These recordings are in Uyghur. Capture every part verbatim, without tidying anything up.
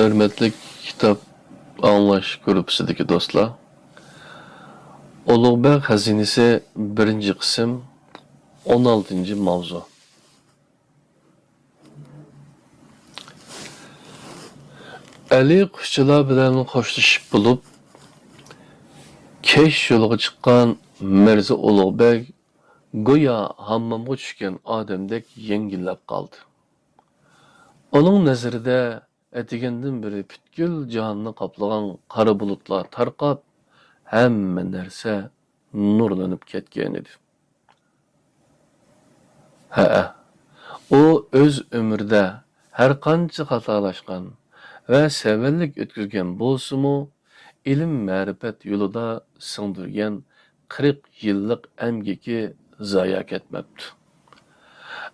ھۆرمەتلىك كىتاب ئاڭلاش گۇرۇپپىسىدىكى دوستلار، ئۇلۇغبەگ خەزىنىسى، بىرىنچى قىسىم، ئون ئالتىنچى ماۋزۇ. ئەلى قۇشچىلار بىلەن خوشلىشىپ بولۇپ، كەچ يولغا چىققان مىرزا ئۇلۇغبەگ گويا ھاممامغا چۈشكەن ئادەمدەك يەڭگىللەپ قالدى. ئۇنىڭ نەزىرىدە ئەتىگەندىن بېرى پۈتكۈل جاھاننى قاپلىغان قارا بۇلۇتلار تارقاپ، ھەممە نەرسە نۇرلىنىپ كەتكەنىدى. ھەئە، ئۇ ئۆز ئۆمرىدە ھەرقانچە خاتالاشقان ۋە سەۋەنلىك ئۆتكۈزگەن بولسىمۇ، ئىلىم-مەرىپەت يولىدا سىڭدۈرگەن قىرىق يىللىق ئەمگىكى زايا كەتمەپتۇ.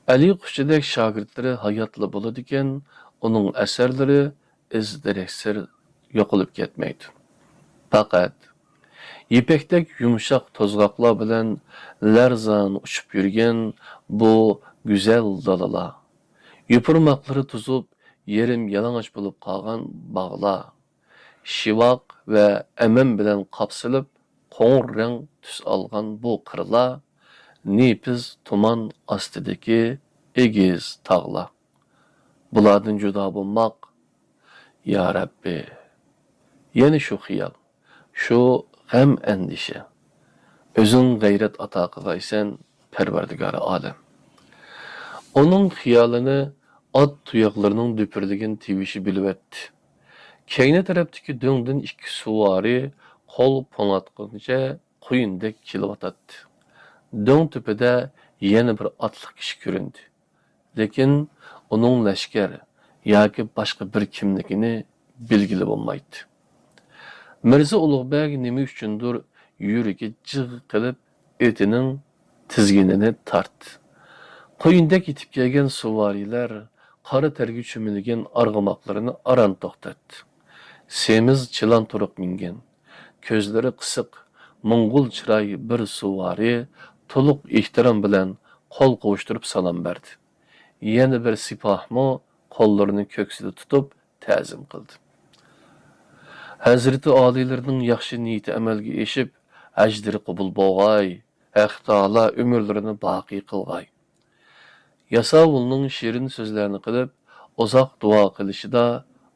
ئەلى قۇشچىدەك شاگىرتلىرى ھاياتلا بولىدىكەن، ئۇنىڭ ئەسەرلىرى ئىز-دېرەكسىز يوقىلىپ كەتمەيدۇ. پەقەت يىپەكتەك يۇمشاق توزغاقلار بىلەن لەرزان ئۇچۇپ يۈرگەن بۇ گۈزەل دالىلار، يوپۇرماقلىرى توزۇپ، يېرىم يالىڭاچ بولۇپ قالغان باغلار، شىۋاق ۋە ئەمەن بىلەن قاپسىلىپ، قوڭۇر رەڭ تۈس ئالغان بۇ قىرلار، نېپىز تۇمان ئاستىدىكى ئېگىز تاغلار. بۇلاردىن جۇدا بولماق، يا رەببى! يەنە شۇ خىيال، شۇ غەم-ئەندىشە. ئۆزۈڭ غەيرەت ئاتا قىلايسەن، پەرۋەردىگارى ئالەم. ئۇنىڭ خىيالىنى ئات تۇياقلىرىنىڭ دۈپۈرلىگەن تىۋىشى بۆلۈۋەتتى. كەينى تەرەپتىكى دۆڭدىن ئىككى سۇۋارى قول پۇڭلاتقىنىچە قۇيۇندەك كېلىۋاتاتتى. دۆڭ تۈپىدە يەنە بىر ئاتلىق كىشى كۆرۈندى. لېكىن ئۇنىڭ لەشكەر ياكى باشقا بىر كىملىكىنى بىلگىلى بولمايتتى. مىرزا ئۇلۇغبەگ نېمە ئۈچۈندۇر يۈرىكى جىغ قىلىپ، ئېتىنىڭ تىزگىنىنى تارتتى. قۇيۇندەك يېتىپ كەلگەن سۇۋارىيلار قارا تەرگە چۆمۈلگەن ئارغىماقلىرىنى ئاران توختاتتى. سېمىز چىلان تۇرۇپ مىنگەن، كۆزلىرى قىسىق، موڭغۇل چىراي بىر سۇۋارى تولۇق ئېھتىرام بىلەن قول قوۋۇشتۇرۇپ سالام بەردى. يەنە بىر سىپاھمۇ قوللىرىنى كۆكسىدە تۇتۇپ تەزىم قىلدى. ھەزرىتى ئالىيلىرىنىڭ ياخشى نىيىتى ئەمەلگە ئېشىپ، ئەجرى قوبۇل بولغاي، ھەق تائالا ئۆمۈرلىرىنى باقىي قىلغاي. ياساۋۇلنىڭ شېرىن سۆزلەرنى قىلىپ، ئۇزاق دۇئا قىلىشىدا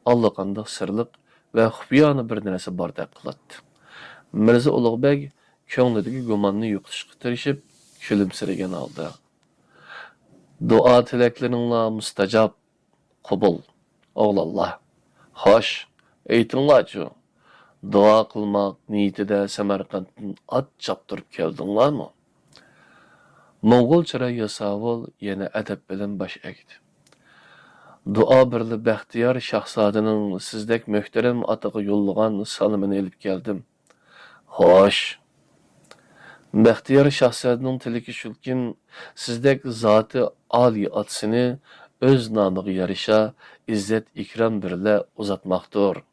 ئاللىقانداق سىرلىق ۋە خۇپىيانە بىر نەرسە باردەك قىلاتتى. مىرزا ئۇلۇغبەگ كۆڭلىدىكى گۇماننى يوقىتىشقا تىرىشىپ، كۈلۈمسىرىگەن ھالدا، دۇئا-تىلەكلىرىڭلار مۇستەجاب، قوبۇل، ئوغلانلار. خوش، ئېيتىڭلارچۇ، دۇئا قىلماق نىيىتىدە سەمەرقەنتتىن ئات چاپتۇرۇپ كەلدىڭلارمۇ؟ موڭغۇل چىراي ياساۋۇل يەنە ئەدەپ بىلەن باش ئەگدى. دۇئا بىرلا بەختىيار شاھزادىنىڭ سىزدەك مۆھتەرەم ئاتىغا يوللىغان سالىمىنى ئېلىپ كەلدىم. خوش. بەختىيار شاھزادىنىڭ تىلىكى شۇكى، سىزدەك زاتى ئالىي ئاتىسىنى ئۆز نامىغا يارىشا ئىززەت-ئىكرام بىرلە ئۇزاتماقتۇر.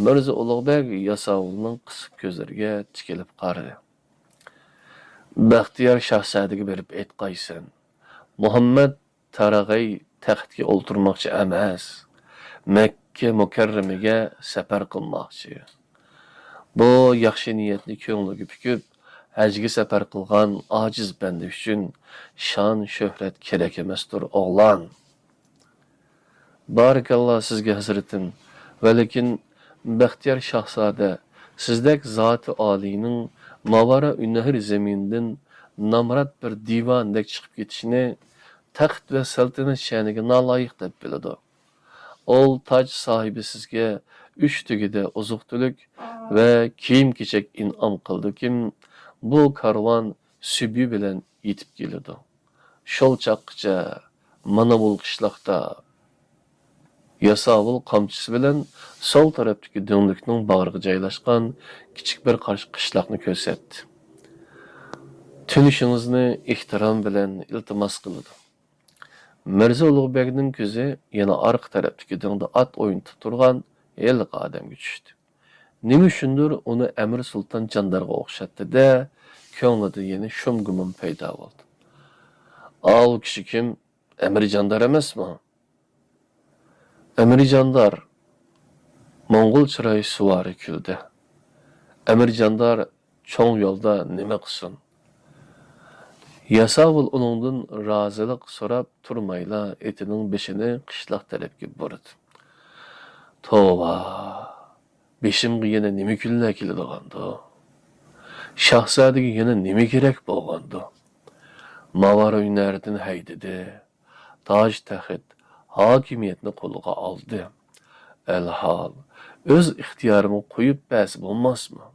مىرزا ئۇلۇغبەگ ياساۋۇلنىڭ قىسىق كۆزلىرىگە تىكىلىپ قارىدى. بەختىيار شاھزادىگە بېرىپ ئېيتقايسەن، مۇھەممەد تارىغەي تەختكە ئولتۇرماقچى ئەمەس، مەككە مۇكەررەمىگە سەپەر قىلماقچى. بۇ ياخشى نىيەتنى كۆڭلىگە پۈكۈپ، ھەجگە سەپەر قىلغان ئاجىز بەندە ئۈچۈن شان-شۆھرەت كېرەك ئەمەستۇر، ئوغلان. بارىكاللا سىزگە، ھەزرىتىم. ۋەلىكىن، بەختىيار شاھزادە، سىزدەك زاتى ئالىينىڭ ماۋارائۇننەھر زېمىنىدىن نامرات بىر دىۋانىدەك چىقىپ كېتىشىنى تەخت ۋە سەلتەنەت شەنىگە نالايىق دەپ بىلىدۇ. ئۇل تاج ساھىبى سىزگە ئۈچ تۈگىدە ئوزۇق-تۈلۈك ۋە كىيىم-كېچەك ئىنئام قىلىدۇكىن، بۇ كارۋان سۈبھى بىلەن يېتىپ كېلىدۇ. شول چاغقىچە مانا بۇ قىشلاقتا. ياساۋۇل قامچىسى بىلەن سول تەرەپتىكى دۆڭلۈكنىڭ باغرىغا جايلاشقان كىچىك بىر قاش-، قىشلاقنى كۆرسەتتى. تونۇشىڭىزنى ئېھتىرام بىلەن ئىلتىماس قىلىدۇ. مىرزا ئۇلۇغبەگنىڭ كۆزى يەنە ئارقا تەرەپتىكى دۆڭدە ئات ئوينىتىپ تۇرغان ھېلىقى ئادەمگە چۈشتى. نېمە ئۈچۈندۇر ئۇنى ئەمىر سۇلتان جاندارغا ئوخشاتتى-دە، كۆڭلىدە يەنە شۇم گۇمان پەيدا بولدى. ئاۋۇ كىشى كىم؟ ئەمىر جاندار ئەمەسمۇ؟ ئەمىرجاندار، موڭغۇل چىراي سۇۋارى كۈلدى. ئەمىرجاندار چوڭ يولدا نېمە قىلسۇن؟ ياساۋۇل ئۇنىڭدىن رازىلىق سوراپ تۇرمايلا ئېتىنىڭ بېشىنى قىشلاق تەرەپكە بۇردى. توۋا، بېشىمغا يەنە نېمە كۈنلەر كېلىدىغاندۇ؟ شاھزادىگە يەنە نېمە كېرەك بولغاندۇ؟ ماۋار ئۆينەردىن ھەيدىدى. تاج تەخت، ھاكىمىيەتنى قولىغا ئالدى. ئەلھال، ئۆز ئىختىيارىمغا قويۇپ بەرسە بولماسمۇ؟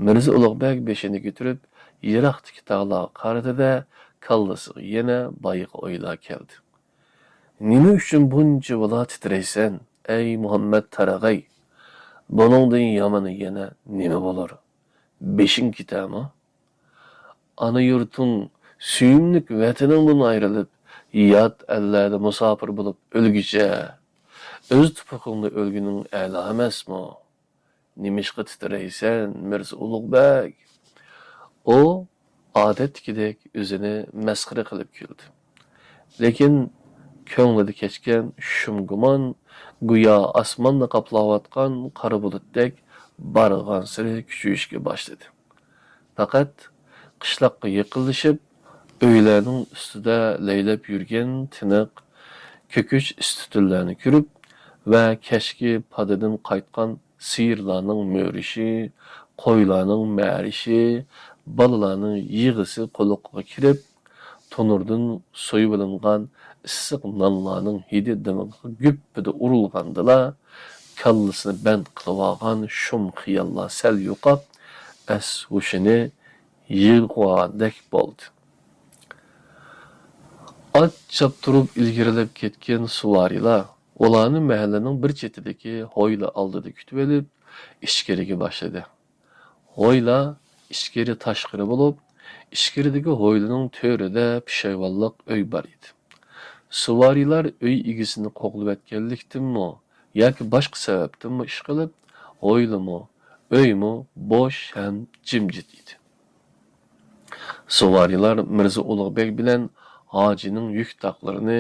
مىرزا ئۇلۇغبەگ بېشىنى كۆتۈرۈپ، يىراقتىكى تاغلارغا قارىدى-دە، كاللىسىغا يەنە بايىقى ئويلار كەلدى. نېمە ئۈچۈن بۇنچىۋالا تىترەيسەن، ئەي مۇھەممەد تارىغەي؟ بۇنىڭدىن يامىنى يەنە نېمە بولۇر؟ بېشىڭ كېتەرمۇ؟ ئانا يۇرتۇڭ، سۆيۈملۈك ۋەتىنىڭدىن ئايرىلىپ، يات ئەللەردە مۇساپىر بولۇپ ئۆلگۈچە، ئۆز تۇپرىقىڭدا ئۆلگىنىڭ ئەلا ئەمەسمۇ؟ نېمىشقا تىترەيسەن، مىرزا ئۇلۇغبەگ؟ ئۇ ئادەتتىكىدەك ئۆزىنى مەسخىرە قىلىپ كۈلدى. لېكىن كۆڭلىدە كەچكەن شۇم گۇمان گويا ئاسماننى قاپلاۋاتقان قارا بۇلۇتتەك بارغانسېرى كۈچىيىشكە باشلىدى. پەقەت قىشلاققا يېقىنلىشىپ، ئۆيلەرنىڭ ئۈستىدە لەيلەپ يۈرگەن تىنىق كۆكۈچ ئىس تۈتۈنلەرنى كۆرۈپ ۋە كەچكى پادىدىن قايتقان سىيىرلارنىڭ مۆرىشى، قويلارنىڭ مەرىشى، بالىلارنىڭ يىغىسى قۇلىقىغا كىرىپ، تونۇردىن سويۇۋېلىنغان ئىسسىق نانلارنىڭ ھىدى دىمىقىغا گۈپپىدە ئۇرۇلغاندىلا، كاللىسىنى بەند قىلىۋالغان شۇم خىياللار سەل يوقاپ، ئەس-ھوشىنى يىغىۋالغاندەك بولدى. ئات چاپتۇرۇپ ئىلگىرىلەپ كەتكەن سۇۋارىيلار ئۇلارنى مەھەللىنىڭ بىر چېتىدىكى ھويلا ئالدىدا كۈتۈۋېلىپ، ئىچكىرىگە باشلىدى. ھويلا ئىچكىرى تاشقىرى بولۇپ، ئىچكىرىدىكى ھويلىنىڭ تۆرىدە پېشايۋانلىق ئۆي بار ئىدى. سۇۋارىيلار ئۆي ئىگىسىنى قوغلىۋەتكەنلىكتىنمۇ ياكى باشقا سەۋەبتىنمۇ ئىشقىلىپ، ھويلىمۇ، ئۆيمۇ بوش ھەم جىمجىت ئىدى. سۇۋارىيلار مىرزا ئۇلۇغبەگ بىلەن ھاجىنىڭ يۈك تاقلىرىنى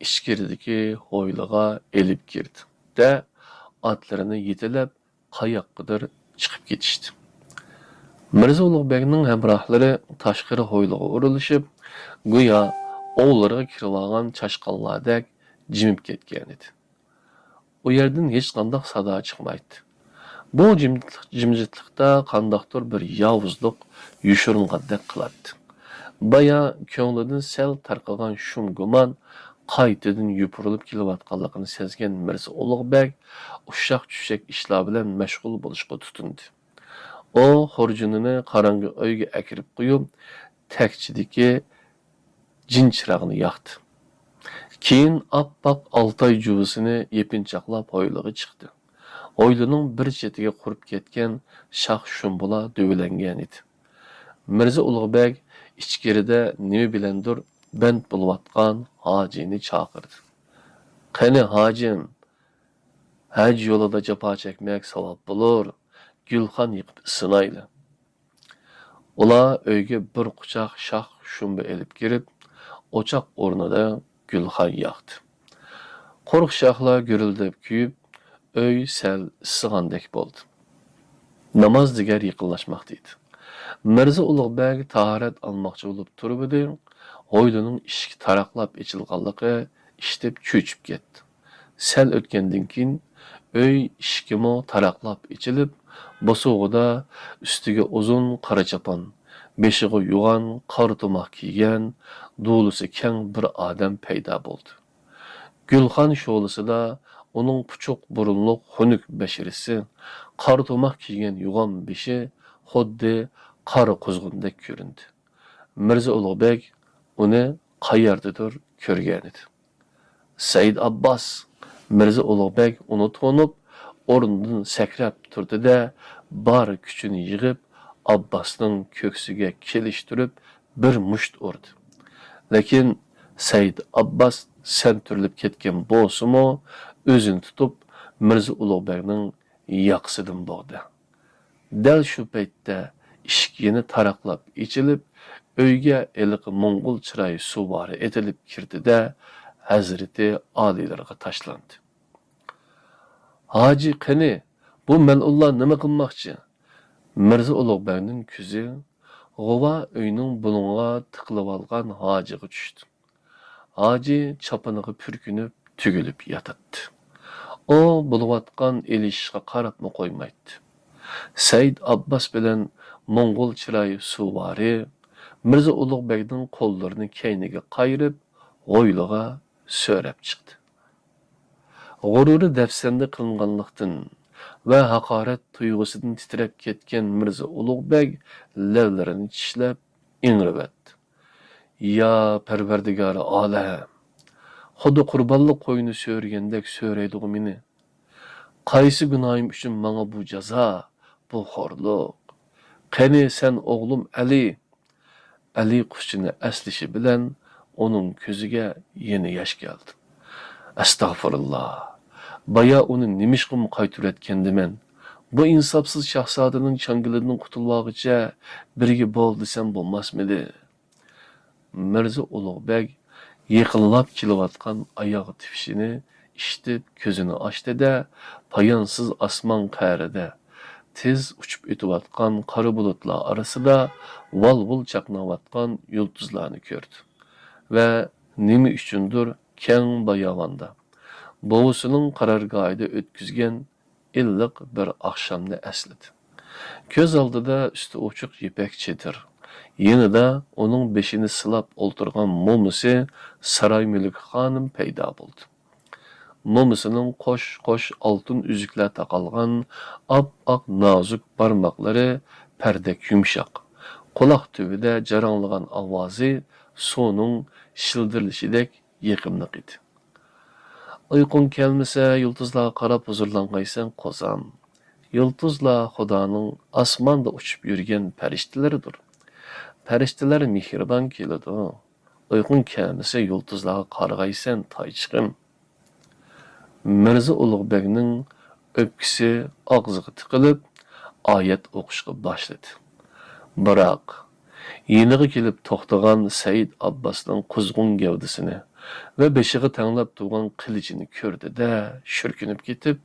ئىچكىرىدىكى ھويلىغا ئېلىپ كىردى-دە، ئاتلىرىنى يېتىلەپ، قاياققىدۇر چىقىپ كېتىشتى. مىرزا ئۇلۇغبەگنىڭ ھەمراھلىرى تاشقىرى ھويلىغا ئورۇنلىشىپ، گويا ئوۋلىرىغا كىرىۋالغان چاشقانلاردەك جىمىپ كەتكەنىدى. ئۇ يەردىن ھېچقانداق سادا چىقمايتتى. بۇ جىمجىتلىق-، جىمجىتلىقتا قانداقتۇر بىر ياۋۇزلۇق يوشۇرۇنغاندەك قىلاتتى. بايا كۆڭلىدىن سەل تارقىغان شۇم گۇمان قايتىدىن يوپۇرۇلۇپ كېلىۋاتقانلىقىنى سەزگەن مىرزا ئۇلۇغبەگ ئۇششاق-چۈششەك ئىشلار بىلەن مەشغۇل بولۇشقا تۇتۇندى. ئۇ خۇرجۇنىنى قاراڭغۇ ئۆيگە ئەكىرىپ قويۇپ، تەكچىدىكى جىن چىراغنى ياقتى. كېيىن ئاپئاق ئالتاي جۇۋىسىنى يېپىنچاقلاپ ھويلىغا چىقتى. ھويلىنىڭ بىر چېتىگە قۇرۇپ كەتكەن شاخ شۇمبىلار دۆۋىلەنگەنىدى. مىرزا ئۇلۇغبەگ ئىچكىرىدە نېمە بىلەندۇر بەند بولۇۋاتقان ھاجىنى چاقىردى. قېنى، ھاجىم، ھەج يولىدا جاپا چەكمەك ساۋاب بولۇر، گۈلخان يېقىپ ئىسسىنايلى. ئۇلار ئۆيگە بىر قۇچاق شاخ شۇمبا ئېلىپ كىرىپ، ئوچاق ئورنىدا گۈلخان ياقتى. قۇرۇق شاخلار گۈرۈلدەپ كۆيۈپ، ئۆي سەل ئىسسىغاندەك بولدى. نامازدىگەر يېقىنلاشماقتا ئىدى. مىرزا ئۇلۇغبەگ تاھارەت ئالماقچى بولۇپ تۇرۇۋىدى، ھويلىنىڭ ئىشىكى تاراقلاپ ئېچىلغانلىقى ئىشتىپ چۆچۈپ كەتتى. سەل ئۆتكەندىن كېيىن، ئۆي ئىشىكىمۇ تاراقلاپ ئېچىلىپ، بوسۇغىدا ئۈستىگە ئۇزۇن قارا چاپان، بېشىغا يوغان قارا تۇماق كىيگەن، دولىسى كەڭ بىر ئادەم پەيدا بولدى. گۈلخان شولىسىدا ئۇنىڭ پۇچۇق بۇرۇنلۇق خۇنۈك بەشىرىسى، قارا تۇماق كىيگەن يوغان بېشى خۇددى قارا قۇزغۇندەك كۆرۈندى. مىرزا ئۇلۇغبەگ ئۇنى قەيەردىدۇر كۆرگەنىدى. سەئىد ئابباس! مىرزا ئۇلۇغبەگ ئۇنى تونۇپ، ئورنىدىن سەكرەپ تۇردى-دە، بار كۈچىنى يىغىپ، ئابباسنىڭ كۆكسىگە كېلىشتۈرۈپ بىر مۇشت ئۇردى. لېكىن سەئىد ئابباس سەنتۈرۈلۈپ كەتكەن بولسىمۇ، ئۆزىنى تۇتۇپ، مىرزا ئۇلۇغبەگنىڭ ياقىسىدىن بوغدى. دەل شۇ پەيتتە ئىشىك يەنە تاراقلاپ ئېچىلىپ، ئۆيگە ھېلىقى موڭغۇل چىراي سۇۋارى ئېتىلىپ كىردى-دە، ھەزرىتى ئالىيلىرىغا تاشلاندى. «ھاجى، قېنى، بۇ مەلئۇنلار نېمە قىلماقچى؟» مىرزا ئۇلۇغبەگنىڭ كۆزى غۇۋا ئۆينىڭ بۇلۇڭىغا تىقىلىۋالغان ھاجىغا چۈشتى. ھاجى چاپىنىغا پۈركىنىپ، تۈگۈلۈپ ياتاتتى. ئۇ بولۇۋاتقان ئېلىشىشقا قاراپمۇ قويمايتتى. سەئىد ئابباس بىلەن موڭغۇل چىراي سۇۋارى مىرزا ئۇلۇغبەگنىڭ قوللىرىنى كەينىگە قايرىپ، ھويلىغا سۆرەپ چىقتى. غۇرۇرى دەپسەندە قىلىنغانلىقتىن ۋە ھاقارەت تۇيغۇسىدىن تىترەپ كەتكەن مىرزا ئۇلۇغبەگ لەۋلىرىنى چىشلەپ ئىڭرىۋەتتى. يا پەرۋەردىگارى ئالەم! خۇددى قۇربانلىق قوينى سۆرىگەندەك سۆرەيدىغۇ مېنى؟ قايسى گۇناھىم ئۈچۈن ماڭا بۇ جازا، بۇ خورلۇق؟ قېنى سەن ئوغلۇم ئەلى؟ ئەلى قۇسچىنى ئەسلىشى بىلەن ئۇنىڭ كۆزىگە يەنە ياش كەلدى. ئەستەغپۇرۇللا! بايا ئۇنى نېمىشقىمۇ قايتۇرۇۋەتكەندىمەن؟ بۇ ئىنساپسىز شاھزادىنىڭ چاڭگىلىدىن قۇتۇلماغىچە بىرگە بول دېسەم بولماسمىدى؟ مىرزا ئۇلۇغبەگ يېقىنلاپ كېلىۋاتقان ئاياغ تىپىشىنى ئىشىتىپ كۆزىنى ئاچتى-دە، پايانسىز ئاسمان قەرىدە تېز ئۇچۇپ ئۆتۈۋاتقان قارا بۇلۇتلار ئارىسىدا ۋال-ۋۇل چاقناۋاتقان يۇلتۇزلارنى كۆردى ۋە نېمە ئۈچۈندۇر كەڭ باياۋاندا، بوۋىسىنىڭ قارارگاھىدا ئۆتكۈزگەن ئىللىق بىر ئاخشامنى ئەسلىدى. كۆز ئالدىدا ئۈستى ئوچۇق يىپەك چېدىر، يېنىدا ئۇنىڭ بېشىنى سىلاپ ئولتۇرغان مومىسى سارايمۈلۈك خانىم پەيدا بولدى. مومىسىنىڭ قوش-قوش ئالتۇن ئۈزۈكلەر تاقالغان ئاپئاق نازۇك بارماقلىرى پەردەك يۇمشاق، قۇلاق تۈۋىدە جاراڭلىغان ئاۋازى سۇنىڭ شىلدىرلىشىدەك يېقىملىق ئىدى. ئۇيقۇڭ كەلمىسە، يۇلتۇزلارغا قاراپ ھۇزۇرلانغايسەن، قوزام. يۇلتۇزلار خۇدانىڭ ئاسماندا ئۇچۇپ يۈرگەن پەرىشتىلىرىدۇر. پەرىشتىلەر مېھرىبان كېلىدۇ. ئۇيقۇڭ كەلمىسە، يۇلتۇزلارغا قارىغايسەن، تايچىقىم. مىرزا ئۇلۇغبەگنىڭ ئۆپكىسى ئاغزىغا تىقىلىپ، ئايەت ئوقۇشقا باشلىدى. بىراق، يېنىغا كېلىپ توختىغان سەئىد ئابباسنىڭ قۇزغۇن گەۋدىسىنى ۋە بېشىغا تەڭلەپ تۇرغان قىلىچىنى كۆردى-دە، شۈركۈنۈپ كېتىپ،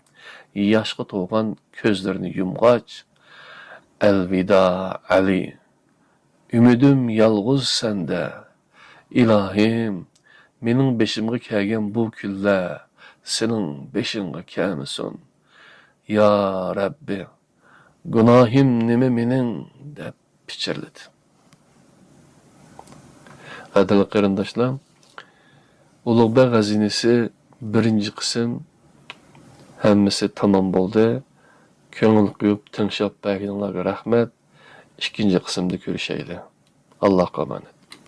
ياشقا تولغان كۆزلىرىنى يۇمغاچ، «ئەلۋىدا، ئەلى! ئۈمىدىم يالغۇز سەندە. ئىلاھىم، مېنىڭ بېشىمغا كەلگەن بۇ كۈنلەر سېنىڭ بېشىڭغا كەلمىسۇن. يا رەببى، گۇناھىم نېمە مېنىڭ؟» دەپ پىچىرلىدى. قەدىرلىك قېرىنداشلار، ئۇلۇغبەگ غەزىنىسى بىرىنچى قىسىم ھەممىسى تامام بولدى. كۆڭۈل قويۇپ تىڭشاپ بەرگىنىڭلارغا رەھمەت. ئىككىنچى قىسىمدا كۆرۈشەيلى. ئاللاھقا ئامانەت.